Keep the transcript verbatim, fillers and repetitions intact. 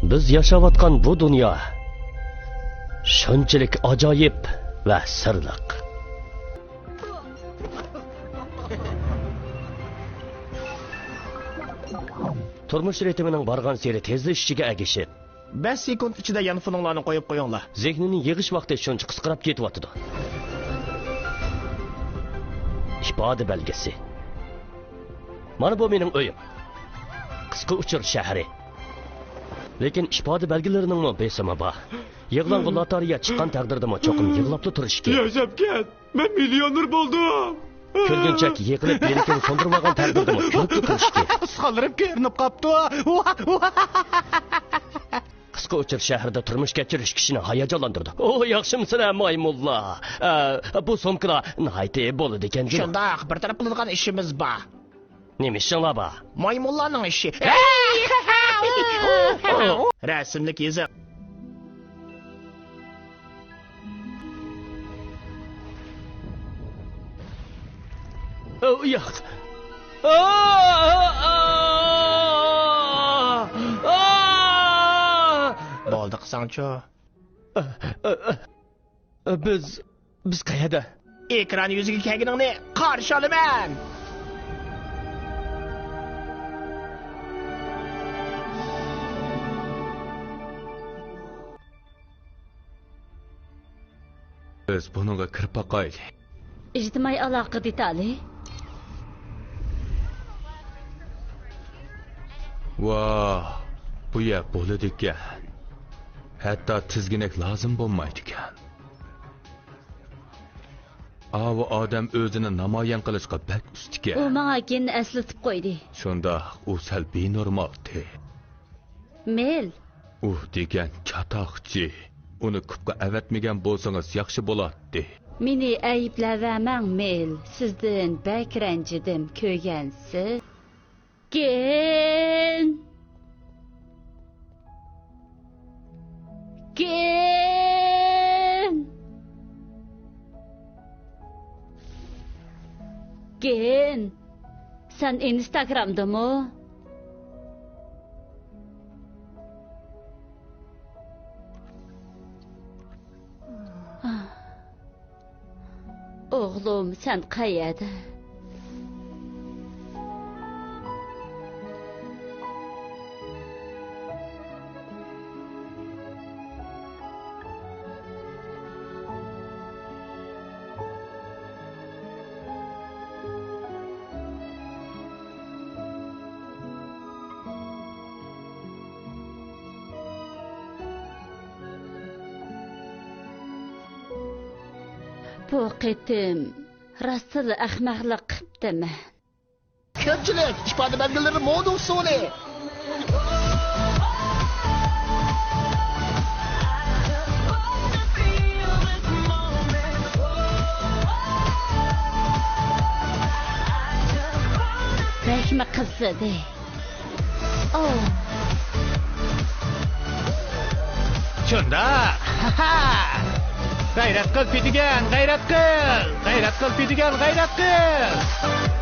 بىز ياشاۋاتقان بۇ دۇنيا شۇنچىلىك ئاجايىپ ۋە سىرلىق. تۇرمۇش رىتىمىنىڭ بارغانسېرى تېزلىشىشىگە ئەگىشىپ، بەش سېكۇنت ئىچىدە يانفونۇڭلارنى قويۇپ قويۇڭلار. زېھنىنى يىغىش ۋاقتى شۇنچە قىسقىراپ كېتىۋاتىدۇ. ئىپادە بەلگىسى. مانا بۇ مېنىڭ ئۆيۈم. قىسقا ئۇچۇر شەھىرى. لېكىن ئىپادە بەلگىلىرىنىڭمۇ بېسىمى بار. يىغلاڭغۇ لاتارىيە چىققان تەقدىردىمۇ چوقۇم يىغلاپلا تۇرۇش كېرەك. ياشاپ كەت! مەن مىليونېر بولدۇم! كۈلگۈنچەك يىقىلىپ، يېنىكىنى سۇندۇرۇۋالغان تەقدىردىمۇ كۈلۈپلا تۇرۇش كېرەك. ئۇسخانلىرىم كۆرۈنۈپ قاپتۇ. قىسقا ئۇچۇر شەھىرىدە تۇرمۇش كەچۈرۈش كىشىنى ھاياجانلاندۇرىدۇ. ئو، ياخشىمۇسىلەر، مايمۇنلار؟ ئە، بۇ سومكىلار ناھايىتى بولىدىكەن جۇمۇ. شۇنداق، بىر تەرەپ قىلىدىغان ئىشىمىز بار. نېمە ئىشىڭلار بار؟ مايمۇنلارنىڭ ئىشى. رەسىملىك يېزىق. ئو، ياق. ئا، ئا، ئا، ئا. بولدى قىلساڭچۇ. ئا، ئا، ئا. بىز، بىز قەيەردە؟ ئېكران يۈزىگە كەلگىنىڭنى قارشى ئالىمەن. بىز بۇنىڭغا كىرىپ باقايلى. ئىجتىمائىي ئالاقە دېتالى. ۋاھ، بۇ يەر بولىدىكەن. ھەتتا تىزگىنەك لازىم بولمايدىكەن. ئاۋۇ ئادەم ئۆزىنى نامايان قىلىشقا بەك ئۇستىكەن. ئۇ ماڭا گېننى ئەسلىتىپ قويدى. شۇنداق، ئۇ سەل بىنورمالتى. مېل. ئۇ دېگەن چاتاقچى. ئۇنى كۇپقا ئەۋەتمىگەن بولسىڭىز ياخشى بولاتتى. مېنى ئەيىبلەۋەرمەڭ، مېل. سىزدىن بەك رەنجىدىم، كۆرگەنسىز. گېن. گېن. گېن. سەن ئىنستاگرامدىمۇ؟ ئوغلۇم، سەن قەيەردە؟ بۇ قېتىم راستلا ئەخمەقلىق قىپتىمەن. كۆپچىلىك ئىپادە بەلگىلىرى مودا ئۇسۇلى. بەكمۇ قىزىدى. ئو. شۇنداق. غەيرەت قىل، پېتىگەن، غەيرەت قىل! غەيرەت قىل، پېتىگەن، غەيرەت قىل!